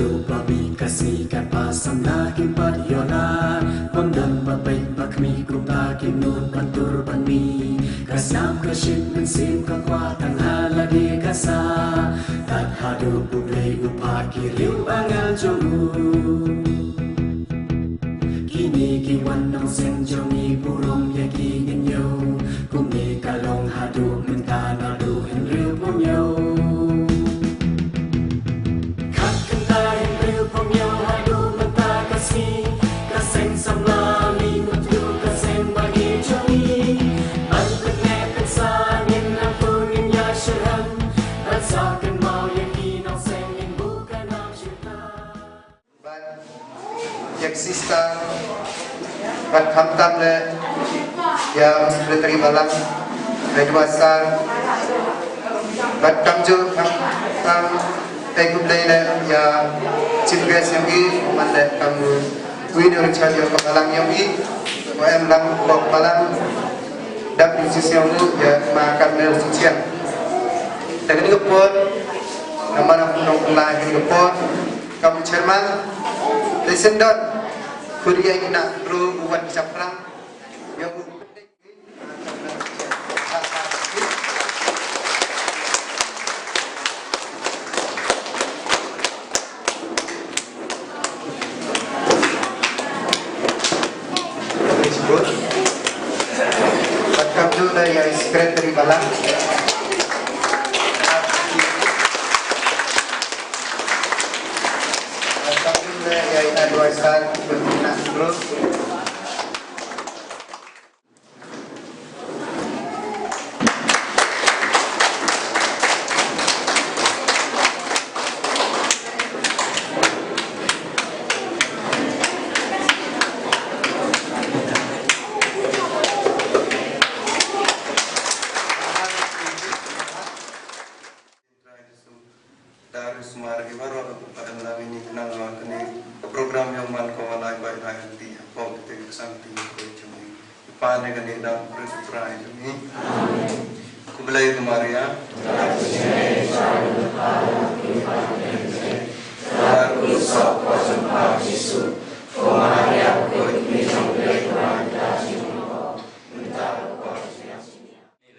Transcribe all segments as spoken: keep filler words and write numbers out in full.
Ba mi ka sngi ka ba samla ki pat yola, bam don ba peit ba khmi kumta ki nun ban tur ban mi. Ka snam ka shit mynsiem ka kwah tang ha lade ka sa. Tat haduh U Blei u pha ki riew angel jong u. Kini ki wan nongseng jong i burom ya ki ngin yo. Kumni ka long haduh mynta naduh hynriew phew ñiew. Khat kynta hynriew phew ñiew haduh mynta ka sngi, ka seng samla mi mut u ka seng ba ngi jong i. Ban pynneh pynsah ngin nang pun ngin ya syrang. Ban sa kynmaw ya ki nongseng ngin buh ka nam syrang. Bad ya ka sister, bad khamtam le ya secretary balang, advisor, bad kamjooh khamtam, ai khublei le ya chief guest yong i, man le kam u Queen Richard yong ka balang yong i, wa em lang bok balang, dap di sisi yong u ya ma Carmel Suchiang. Te kani ka por, namar am nong lai kani ka por, kam chairman, listen don, kuria ina bro, u wan chapram, ya u. Bad kamjooh le ya i secretary balang. Bad kamjooh le ya i advisor, bad ina bro. Trai Jisu, Trai Jisu, mar ki waroh da ku pat em lang ini khnang wa kani ka program yong man ko wa lai bai lai ti, hapoh kite ki sang ti ko jong i. Ki pa ne kani da ku ri Trai jong i. Khublei ko Maria. Ka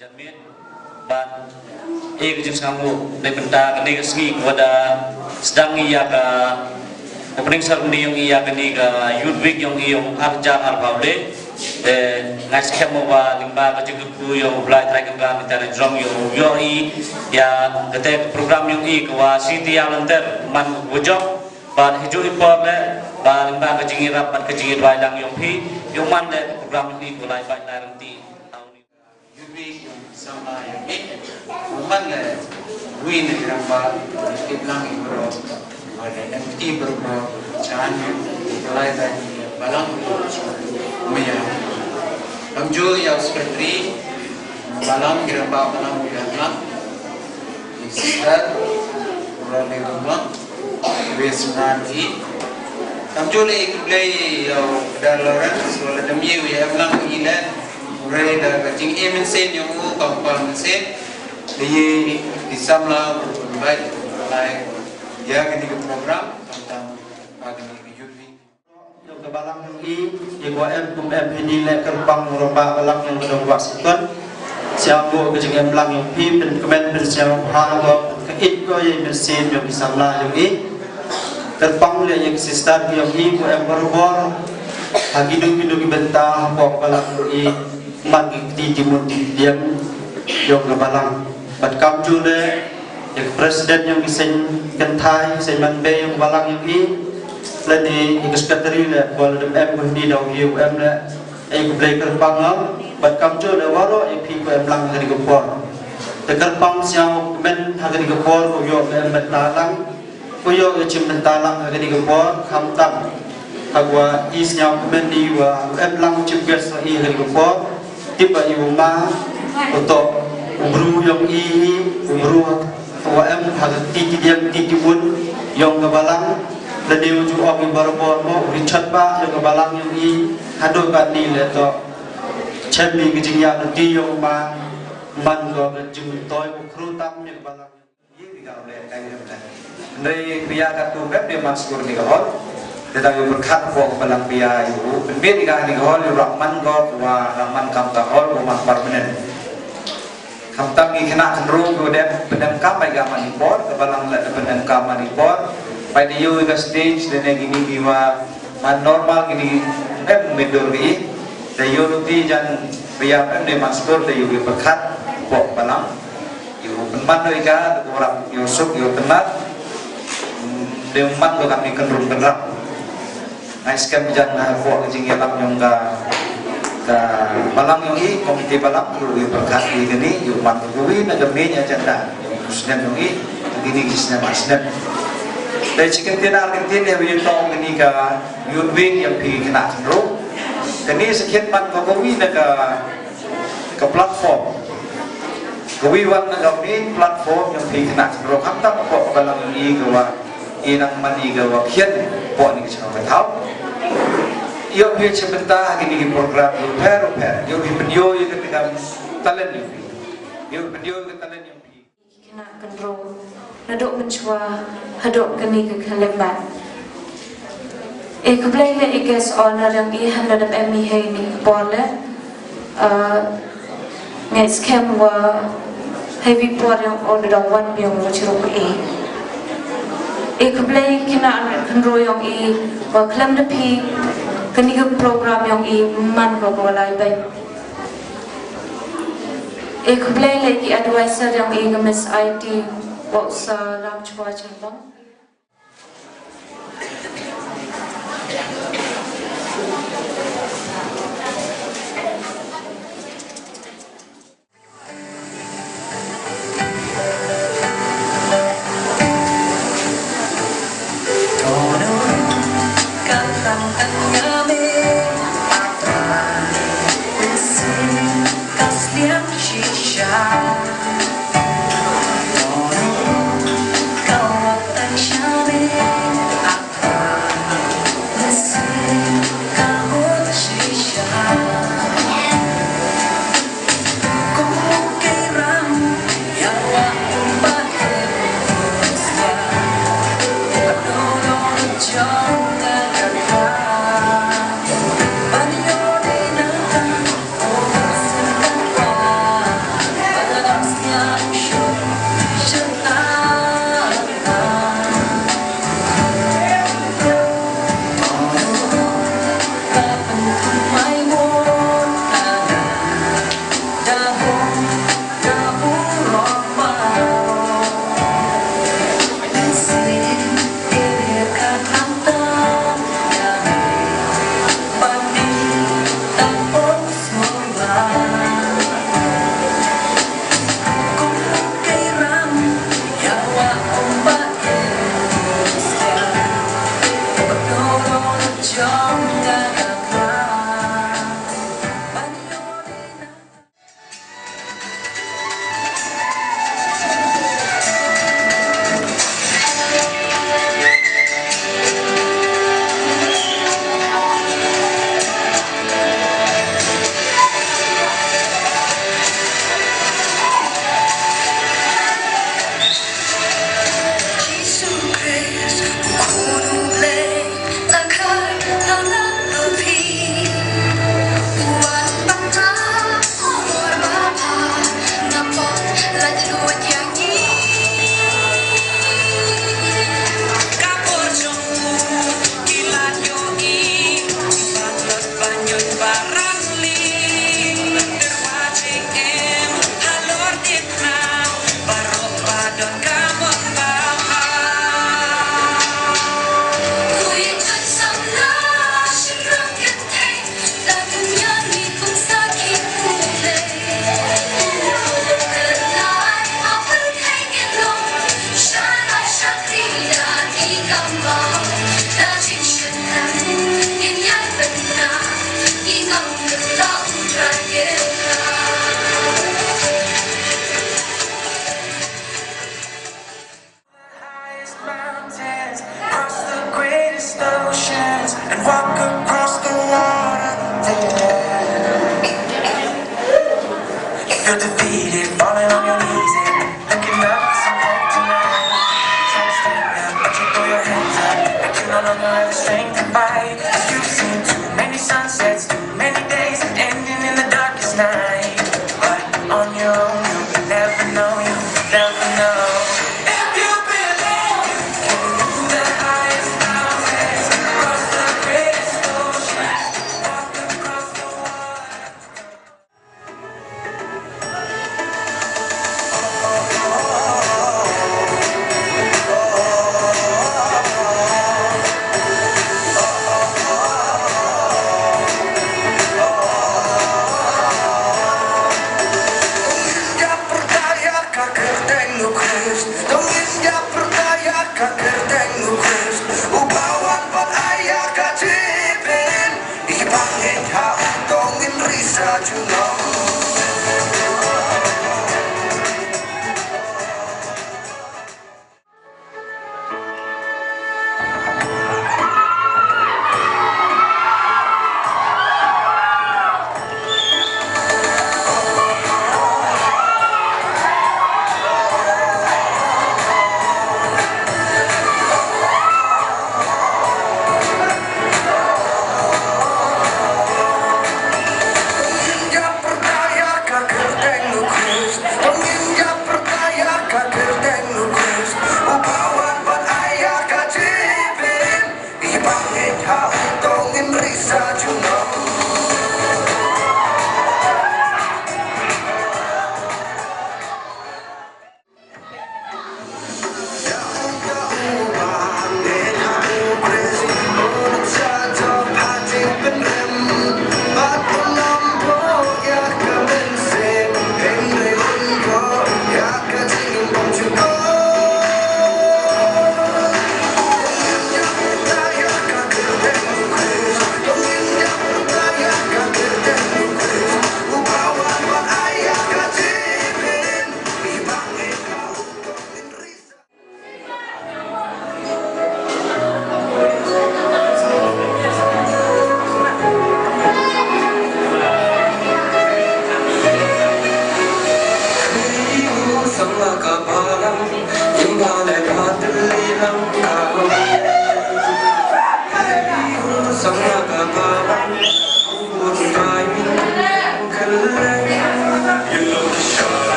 janmiet, bad e ka jingsngewnguh neibynta kani ka sngi, wa da sdang i ya ka opening ceremony yong i ya kani ka Youth Week yong i yong arhajar arphaw le. Te nga skhem mo wa lyngba ka jingkyrkhu yong u Blai Trai Kynrad, ita na jrong yong u yoh i ya kate ka program yong i ka wa siti ya lynter man ka wajok, bad hijooh i por le, bad lyngba ka jingirap bad ka jingidwai lang yong phi, yong man le ka program yong i ka lai bai lai rynti. Youth Week yong samla yong i, u man le wi ne rang ba tip lang i bro, wa le em ti bro bro, chan i lai da i balang maya. Kamjooh ya secretary balang, i rang ba balang, i rang lang, i sister, bro ne rang lang. Wes nan i. Kamjooh le i khublei ya u Dad Lawrence, wa la dam ye u ya em lang i le. Rei da ka jingim mynsiem yong u, kam pal mynsiem. Le ye di samla, u bai, lai. Ya kani ka program, tang tang, ba kani ka Youth Week. Yong ka balang yong i, i wa em kum em hini le kyrpang u rong ba balang yong ka dong Washington. Siang ko ka jingem lang yong phi, pynkmen pynsñiaw ha ko, ka it ko ya i mynsiem yong i samla yong i. Kyrpang le ya ki sister yong i, ko em barabor. Ha ki du ki du ki bynta, ha ko balang yong i, man ki kti ki mun ki diam yong ka balang. Bad kamjooh le, ya ka president yong ki seng kynthai, seng manbei yong ka balang yong i, lane ya ka secretary le, ko le dam em ko hini da u ye u em le, e khublei kyrpang nga, bad kamjooh le waroh ya phi ko em lang ha kani ka por. Te kyrpang siang kmen ha kani ka por, ko yoh ko em bynta lang, ko yoh ko chim bynta lang ha kani ka por, khamtam ha ko wa i sñiaw kmen i wa em lang chief guest i ha kani ka por. Tip ba i u ma, u toh u bru yong i, u bru wa em ha ka ti ki diang ti ki bun yong ka balang. Lane u ju ong i barabor mo, u Richard ba yong ka balang yong i, hadooh katni le toh chem i ka jingyaluti yong u ma, man ko ka jingtoi u khru tam yong ka balang. Dei pia katu mem de man skur ni ka hall. Te da yow pyrkhat ko ka balang pia yow pynbit ni ka ni ka hall yow rah man ko wa rah man kam ka hall ko man permanent. Khamtam ki khynnah khynroo ki wa dep pyndem kam bai ka man i por, ka balang la dep pyndem kam man i por. Bai da yow ka stage de ne kini ki wa man normal kini em midur ki. Da yow ti jan pia em de man skur da yow ki pyrkhat ko ka balang. Yow pynman do i ka, da ko rap yow suk yow tynat. De man do kami kynrum kynrap. Ngai skhem jan na ko ka jingyalam yong ka, ka balang yong i, komiti balang, yow i pyrkhat i kani, yow man ko wi na ka main agenda. Snem yong i, kini ki snem a snem. Te chicken dinner, chicken dinner, yow tong kani ka youth wing yong phi khynnah khynroo. Kani sa khit man ko ko wi na ka ka platform. Ka wi wan na ka main platform yong phi khynnah khynroo khamtam ko ka balang i ka wa i nang man i ka wa khian ko ni ka chang ka thaw. Yow phi chibynta ha kini ki program yow pher yow pher. Yow phi pynyoh yow ka tikam talent yow phi. Yow phi pynyoh yow ka talent yow phi. Khynnah khynroo, nadooh mynchwa, hadooh kani ka khyllem bad. E khublei le i guest honour yong i, han da dep em i hei ni por le. Ah, ngai skhem wa hei wi por yong o da wan biang wa chirup i. E khublei khynnah khynroo yong i, wa khlem da phi, kani ka program yong i, man ko ko lai bai. E khublei le ki advisor yong i ka Miss I T, wa u Sir Ramchwa Chyrmang. Highest mountains, cross the greatest oceans, and walk across the water. If you're defeated, falling on your knees and looking up for some hope tonight, try to stand up. Don't know the strength to fight. You've seen too many sunsets, too many days ending in the darkest night. But on your own, you never know, you never know. If you believe, you can move the highest mountains, cross the greatest ocean, walk across the water.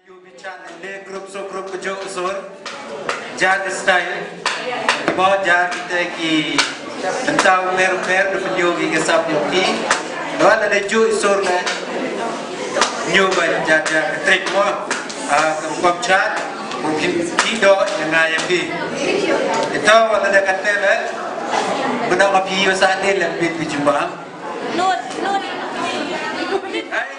Yoo bichat ne group so group ka jooh sur. Jar ki style. Mo jar kita ki bynta u mer u mer da pynyoh ki ka sap yoh ki. Wa la da jooh sur ne. Yoo ba jar jar ka trek mo. Ah, ka kwam chat. Ko ki ki do ya nga ya ki. Ito wa la da ka tele. Bynta ka pi yo sa de le bit bi jumba. Lut, lut. Hai.